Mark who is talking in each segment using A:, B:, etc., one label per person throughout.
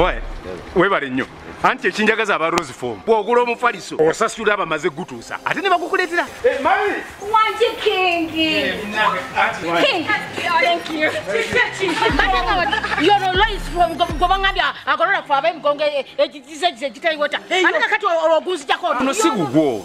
A: Oye, webale nnyo. Anti ekinjagaza aba Rose Form. Bw'ogula omufaliso osasula abamaze gutuusa ate ne bakukuleetera. Mami!
B: Wangi King. King. Thank you.
C: Yono Lois from gobangambya agolola fa ab'emigongo egize gitayiwota. Ate kakati olwogunzijako.
A: Ono si gugwo.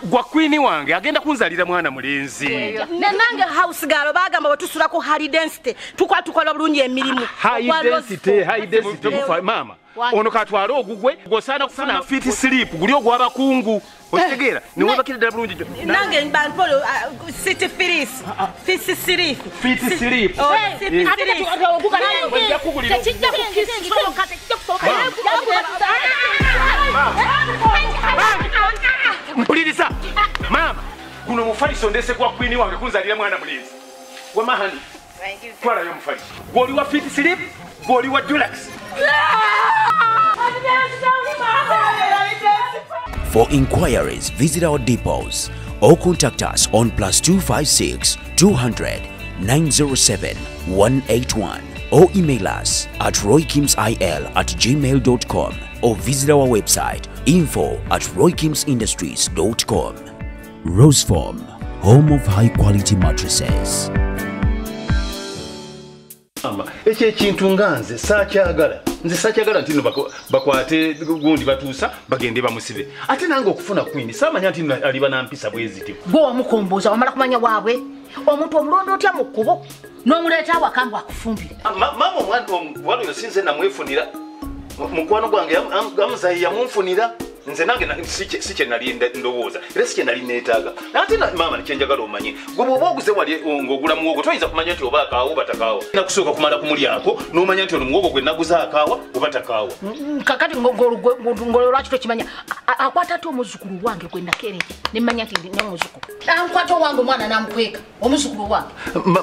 A: Gwa queen wange agenda kunzalira mwana mulenzi.
B: Nange house girl bagamba bwe ku high density. Tukola bulungi emirimu.
A: High density, high density. Mama. Ono katwala ogugwe gosana kufuna fit sleep guli ogwabakungu otegeera ne webakira ddala bulungi
B: nange banpolo city firis fit sleep
A: fit sleep mpuliriza mama guno mufaliso ndese kwa queen wange kunzalira mwana mulenzi wamahani twalayo mufaliso gwoli wa fit sleep gwoli wa deluxe.
D: For inquiries, visit our depots or contact us on +256 200 907 181 or email us at roykimsil@gmail.com or visit our website info@roykimsindustries.com. Roseform, home of high quality mattresses.
A: Ekyo ekintu nga nze saakyagala. Nze saakyagala nti nno bakwate gundi batuusa bagende bamusibe. Ate nange okufuna queen saamanya nti aliba nampisa bwe zityo.
C: Gwe wamukomboza wamala kumanya waabwe. Omuntu omulonda otya mu kkubo n'omuleeta awaka mbu akufumbire.
A: Maama omwana omuwala oyo si nze namwefunira. Mukwano gwange amuzayi yamunfunira. Nze nange si kye nali ndowooza era si kye nali neetaaga. Ate maama kye njagala omanye gwe bw'oba oguze wali ng'ogula muwogo toyinza kumanya nti oba akaawa oba takaawa. Nakusooka kumala kumulyako n'omanya nti ono muwogo gwe naguze akaawa oba takaawa.
C: Kakati ng'olwo lwaki tokimanya akwata ate omuzzukulu wange gwe nakeera ne mmanya nti ndi n'omuzzukulu. Ankwata owange omwana n'amukweka omuzzukulu wange.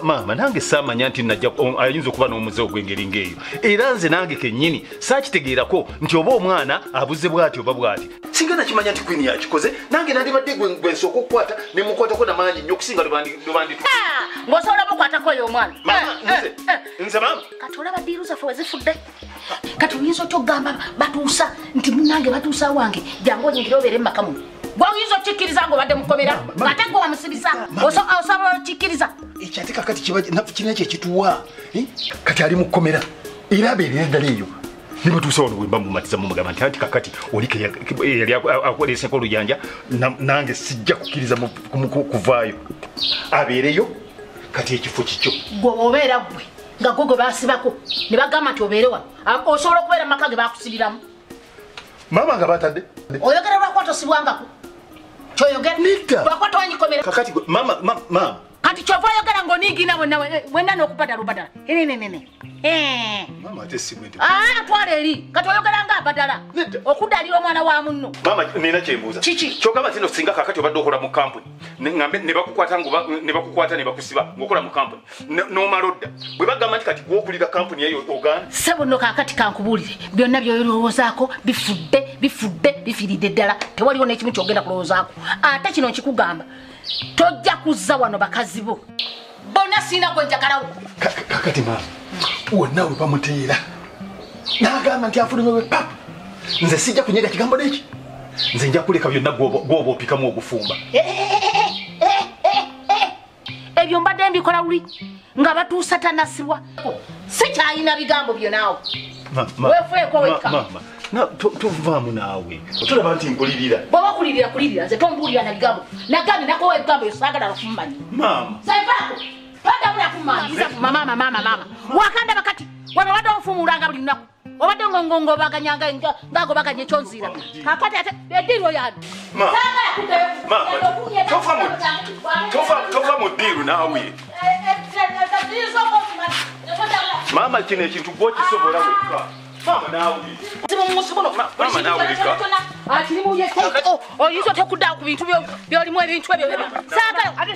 A: Maama nange saamanya nti najja ayinza okuba n'omuze ogw'engeri ng'eyo. Era nze nange kennyini saakitegeerako nti oba omwana abuze bw'ati oba bw'ati. Singa nakimanya nti queen yakikoze nange nandibadde gwe nsooka okukwata ne mukwatako namaanyi nnyo okusinga lwe
C: ng'osobola mukwatako oyo omwana.
A: Nze maama.
C: Kati olaba ddiiru zaffe we zifudde. Kati oyinza otya okugamba batuusa nti munnange batuusa wange jangu onyingire obeere mu maka muno. Gwe oyinza okikkiriza ng'obadde mukomera ate gwe wamusibisa osobola okikkiriza.
A: Ekyo ate kakati kirina kye kituwa kati ali mu kkomera era abeerera ddala eyo. Nibatuusa wano bwe mba mumatiza mumugamba nti anti kakati oli yali akoleseko oluyanja nange sijja kukkiriza kuvaayo abeereyo kati ekifo kikyo.
C: Gwe obeera ggwe nga gwe gwe baasibako ne bagamba nti obeere wano osobola okubeera mu maka ge baakusibiramu.
A: Maama nga batadde.
C: Oyogera lwakuba tosibwangako. Kyoyogera lwakuba towanyikomera.
A: Kakati gwe maama maama.
C: Kati kyova oyogera ng'oniigina wenna n'okubadala obadala. Nene.
A: Mama ate si bwe nti.
C: Twala eri kati oyogera nga abadala. Okudalira omwana wa munno.
A: Mama nina kyembuuza.
C: Kiki?
A: Kyogamba nti nno singa kakati obadde okola mu kampuni ngambe ne bakukwata ne bakukwata ne bakusiba ng'okola mu kampuni n'omala odda bwe bagamba nti kati gw'okulira kampuni eyo ogaana.
C: Ssebo nno kaakati kankubuulire byonna by'olowoozaako bifudde bifudde bifiiridde ddala tewaliwo n'ekimu ky'ogenda kulowoozaako ate kino nkikugamba tojja kuzza wano bakazi bo bonna sirina gwe njagalawo.
A: Kakati maama wonna we bamuteera n'agamba nti afulume papa nze sijja kunyega kigambo neki nze nja kuleka byonna gw'oba opikamu ogufumba.
C: Ebyo mbadde mbikola luli nga batuusa tanasibwa sikyalina bigambo byo naawe. Weefueko wekka.
A: Maama tovaamu naawe otolaba nti nkulirira.
C: Bw'oba okulirira kulirira nze tombuulira na bigambo nagambye nakowa ebigambo ebyo saagala nakumumanya.
A: Maama
C: sevaako toddamu nakummanyiza. Mama mama mama wakandaba kati wano obadde onfuumuulanga buli lunaku obadde ng'obaganyanga ng'agobaganya ekyonziira kakati ate eddiiro yange.
A: Tova mu ddiiru naawe. Maama kino ekintu gw'okisobola wekka. Mama naawe. Mama naawe wekka.
C: Oyinza otya okudda ku bintu by'olimu ebintu ebyo. Saagala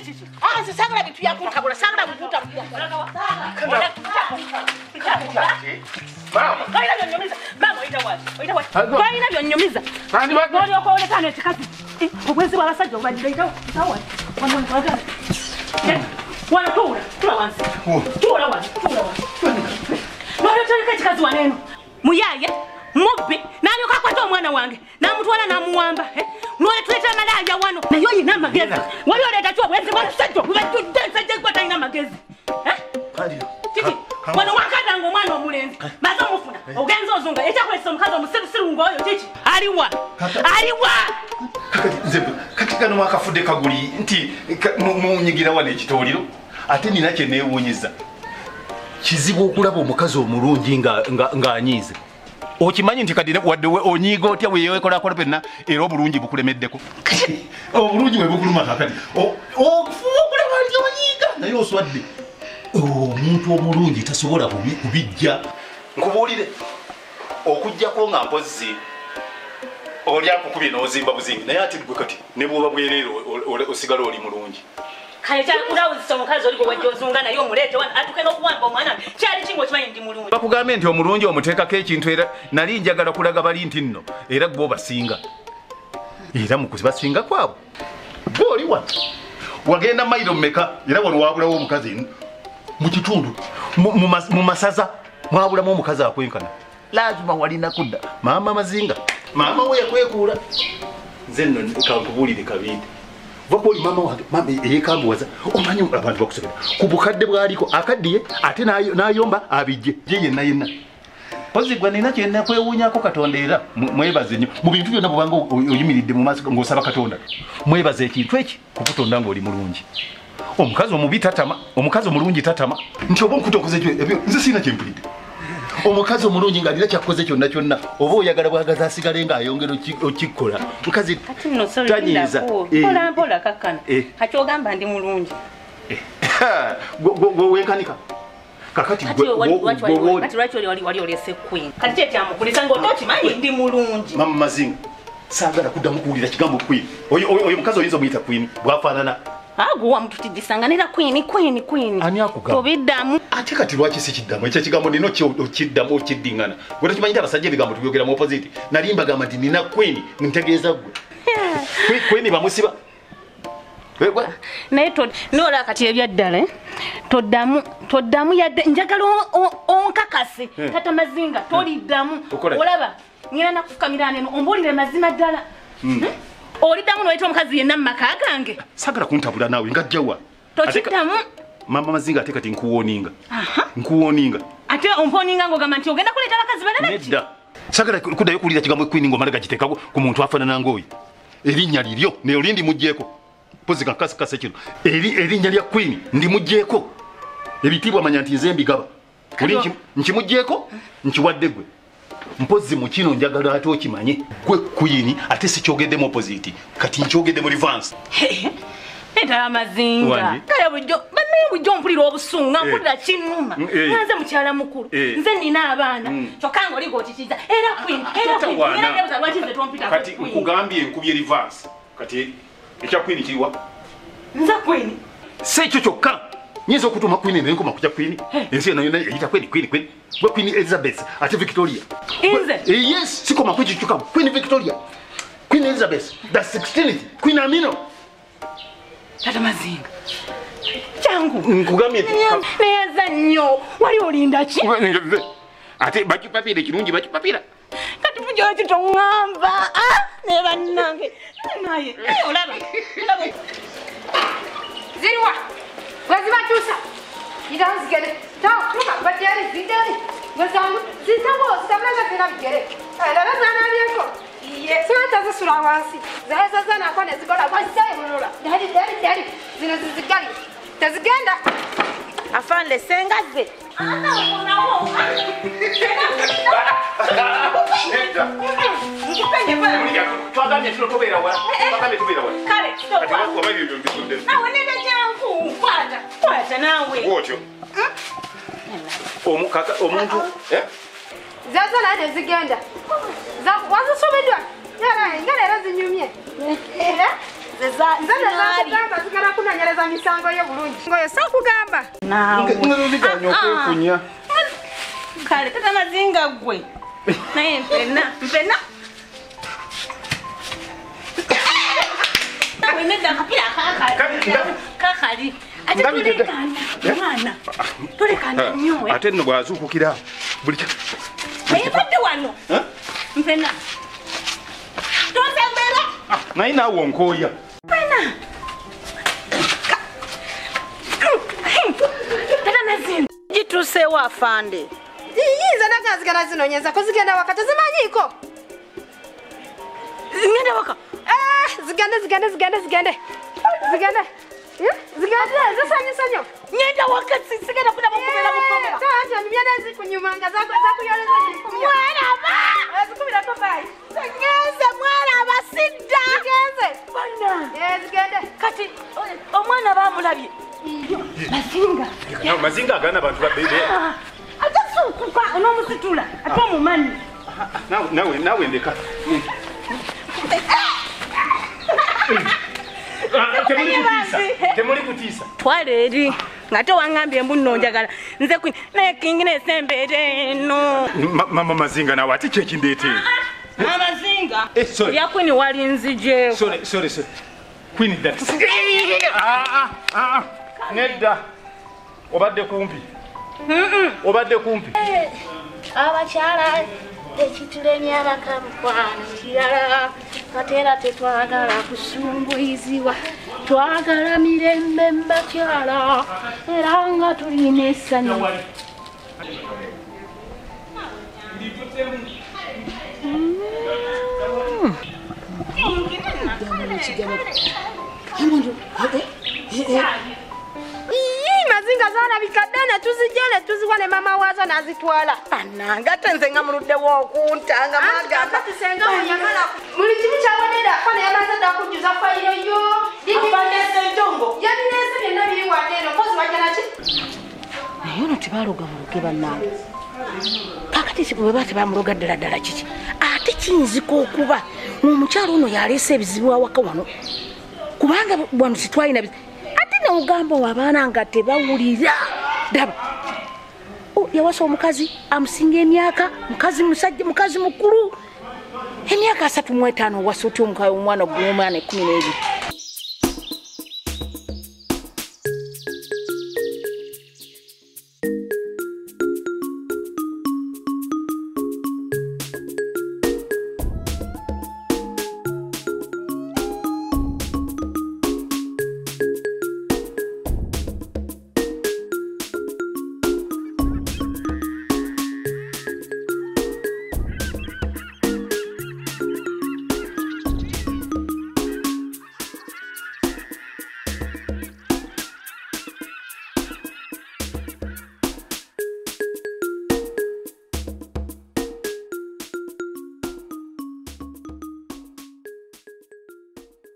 C: nze saagala bintu byakuntabula saagala kukuntabula.
A: Mama.
B: Mama oyita wali. Oyita wali. Tolina byonnyumiza. N'olyoka olekaano ekikazi. Obwenzi bw'abasajja obubadde oyita wali. Wano tuula. Tuula wansi. Tuula wansi. Tuula wansi. N'olyoka ekikazi wano eno. Muyaye Mubbi n'alyoka akwata omwana wange n'amutwala n'amuwamba. N'oletuleetera malaaya wano naye oyina amagezi. Wali oleeta ki obwenzi bw'omusajja obubajjudde ensajja gwe talina magezi. Kiki? Wano wakatanga omwana omulenzi maze omufuna ogenza ozunga ekyakulesa omukazi omusirusiru ng'oyo kiki? Aliwa? Aliwa?
A: Kati kano wakafudde kaguli nti munyigira wano ekitooliro ate nina kye neewuunyiza. Kizibu okulaba omukazi omulungi ng'anyiize. Okimanyi nti kati wadde onyiiga otya weekolakola penna era obulungi bukulemeddeko. Obulungi bwe bukuluma kakati. Ofuba okulaba nti onyiiga naye oswadde. Omuntu omulungi tasobola kubijja. Nkubuulire okuggyako nga mpozzi oli akukubye n'ozimba buzingi naye ate gwe kati ne bw'oba bwereere osigala oli mulungi.
B: Kale kyakulawuzisa omukazi oli gwe wajja ozunga naye omuleete wano atuke n'okuwamba omwana kyali kinga okimanyi ndi mulungi.
A: Bakugambye nti omulungi omuteekako ekintu era nali njagala kulaga bali nti nno era gwe obasinga. Era mu kubasinga kwabwe gwe oli wano wagenda mayiro mmeka era wano waabulawo omukazi mu kitundu mu masaza mwabulamu omukazi akwenkana. Lazima walina kudda maama Mazinga maama we yakwekuula. Nze nno kankubuulire kabindi. Vakoli mama wange mama eyekambuwaza omanyi abantu bakusomera ku bukadde bwaliko akaddiye ate n'ayomba abijje ye yenna yenna. Pozi gwe nina kye nakwewuunyako Katonda era mwebaze nnyo mu bintu byonna bw'obanga oyimiridde mu maaso ng'osaba Katonda mwebaze ekintu eki kukutonda ng'oli mulungi. Omukazi omubi tatama, omukazi omulungi tatama nti oba nkuta okoze ekyo nze sirina kye mpulidde. Omukazi omulungi ng'alina ky'akoze kyonna kyonna oba oyagala bwagazi asigale ng'ayongera okikkola. Mukazi tanyiiza.
B: Mpola mpola kakkana. Kati ogamba ndi mulungi.
A: Gwe wenkanika. Kakati gwe
B: kati lwaki wali olese queen. Kati ki ekyamukulisa ng'otokimanyi ndi mulungi.
A: Mama Mazinga saagala kuddamu kuwulira kigambo queen. Oyo mukazi oyinza omuyita queen bw'afaanana.
B: Ago wamututidisanga nera queen queen queen.
A: Ani akugamba?
B: Tobiddamu.
A: Ate kati lwaki si kiddamu? Ekyo ekigambo nina okiddamu okiddingana. Gwe tokimanyi nti abasajja ebigambo tubyogera mu opposite. Nali mbagamba nti nina queen ntegeeza ggwe. Queen bamusiba.
B: Naye nola kati ebyaddala toddamu toddamu yadde njagala onkakase tata Mazinga toliddamu. Olaba ngenda nakufukamira neno ombuulire mazima ddala. Oliddamu n'oyita omukazi yenna mu maka gange.
A: Saagala kuntabula naawe nga jjawa.
B: Tokiddamu.
A: Mama Mazinga ate kati nkuwooninga. Nkuwooninga.
B: Ate omponinga ng'ogamba nti ogenda kuleeta abakazi balala ki?
A: Nedda. Saagala kuddayo kuwulira kigambo queen ng'omala gakiteekako ku muntu afaanana ng'oyo. Erinnya liryo naye oli ndimuggyeko. Mpozi kankasi kino. Erinnya lya queen ndimuggyeko. Ebitiibwa manya nti nze mbigaba. Oli nkimuggyeko nkiwadde ggwe. Mpozi mu kino njagala ate okimanye gwe queen ate sikyogeddemu opposite kati nkyogeddemu reverse.
B: Enta Mazinga kale bulijjo bannaye bulijjo mpulira obusungu nga mpulira kinnuma. Nze mukyala mukulu nze nina abaana kyokka ng'oli ng'okikiza era queen era queen era nebuza lwaki nze tompita
A: kati nkugambye nkubye reverse kati ekya queen kiriwa
B: nze queen
A: si ekyo kyokka nyinza okutuma queen naye nkoma kujja queen ensi yonna yonna eyita queen queen queen gwe Queen Elizabeth ate Victoria
B: nze
A: yes sikoma ku ekyo kyokka Queen Victoria Queen Elizabeth the 16th Queen Amino.
B: Tata Mazinga kyangu
A: nkugambye
B: neyaza nnyo wali olinda ki
A: ate bakipapira ekirungi bakipapira
B: kati bujo ki toŋŋamba naye bannange naye olaba olaba
E: ziriwa bwezibakyusa yitawo zigere tawo tuka bajjeri zideri bwezamu zitawo zitabulaga zina bigere era zanabyeko siba tazisula wansi zaheza zanako nezikola bwazzaye bulula dali dali dali zino zizigali tezigenda
B: afande senga ze
A: twagambye kino tobeera wala twagambye tubeera wala
B: kale
A: oba ebyo mbitudde
B: nawe nenda jangu kwata kwata nawe
A: bwotyo omuntu
E: zaza naye nezigenda wazisobeddwa nga leero zinyumye nze zigala kunonyereza misango yo bulungi ngoyo sakugamba
B: nawe
A: nziganya okwekunya
B: kale tata Mazinga gwe naye mpena mpena nawe nedda akapira kakali ate tulekana mwana tulekana nnyo
A: ate nno bw'azuukukira buli
B: naye badde wano Mpena. Tosembera.
A: Naye naawe onkooya.
B: Mpena. Tata nazino.
F: Gituuseewo afande.
E: Yinza nagazigana zinonyeza ko zigenda waka tezimanyiiko.
B: Ngenda waka.
E: Zigende zigende zigende zigende. Zigende. Zigende zisanyusa nnyo.
B: Ngenda waka sigenda kuda mukubera mukomera.
E: Taata nyumya zikunyuma nga zakuyoleza zikumya.
B: Mweraba.
E: Zikubirako bayi.
B: Ngenze mweraba sidda.
E: Zigenze.
B: Bana.
E: Zigende.
B: Kati omwana bamulabye. Mazinga.
A: No, mazinga agana abantu ba bebe.
B: Ate sukuka onomusitula ate omumanyi.
A: Nawe ndeka. Temuli kutiisa.
B: Twala eri ngate wangambye mbu nno njagala nze naye kingina esembere eno.
A: Mama Mazinga nawe ate ki ekindeetera?
B: Mazinga. Ya Queen wali nzijeeko.
A: Sorry. Queen that. Nedda. Obadde kumpi. Obadde kumpi.
C: Abakyala ekitulemya bakamukwano kirala kateera tetwagala kusumbuyizibwa twagala mirembe mbakyala era nga tulina essanyu.
E: Mazinga zalabika dda ne tuzijja ne tuziwa ne maama waazo n'azitwala.
F: Bannange ate nze nga muluddewo okunta nga mwagamba.
E: Senga oyagala buli kimu kyawonera ko ne yamaze dda okujjuza fayiro yo.
F: Afande Ssentongo.
E: Yabireese byonna biri wadde eno mpozi wajja naki?
C: Naye ono tebaloga muloge bannange. Kaakati bwe baba tebamuloga ddala ddala kiki? Ate kiyinzika okuba omukyala ono yaleese ebizibu awaka wano. Kubanga wano sitwalina bizibu. Ugamba abaana nga tebawulira. Daba yawasa omukazi amusinga emyaka, mukazi musajja, mukazi mukulu, emyaka 35 owasa otya omwana gw'omwana 12?